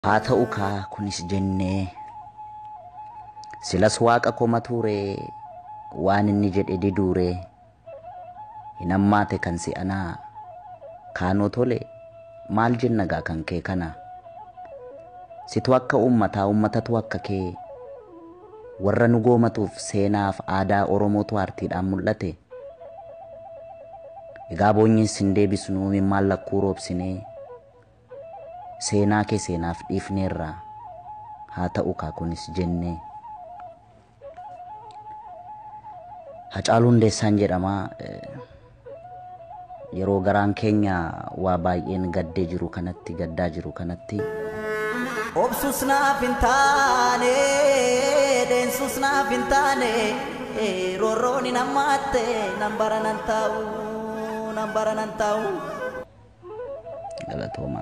Haa ta'u kaa kunis jennee, silas waaqa komatuuree, waan inni jedhe diduuree, hin hammaate kan si'anaa, kaanoo tole maal jenna gaa kan kee kana. Situ akka uummataa, uummatatu akka kee, warra nu goomatuuf seenaaf aadaa Oromootu aartiidhaan mul'ate. Egaa boonyiin sin deebisnuu mimmaan lakkuu roobsinee, seenaa kee seenaaf dhiifneerra, haa ta'u kaa kunis jennee. Hacaaluu Hundeessaan jedhama. Yeroo garaan keenya waa baay'een gaddee jiru kanatti, gaddaa jiru kanatti. Obsus naaf hin taane, deensus naaf hin taane, roorroon hin hammaatte, nan bara nan taa'u, nan bara nan taa'u. Galatooma.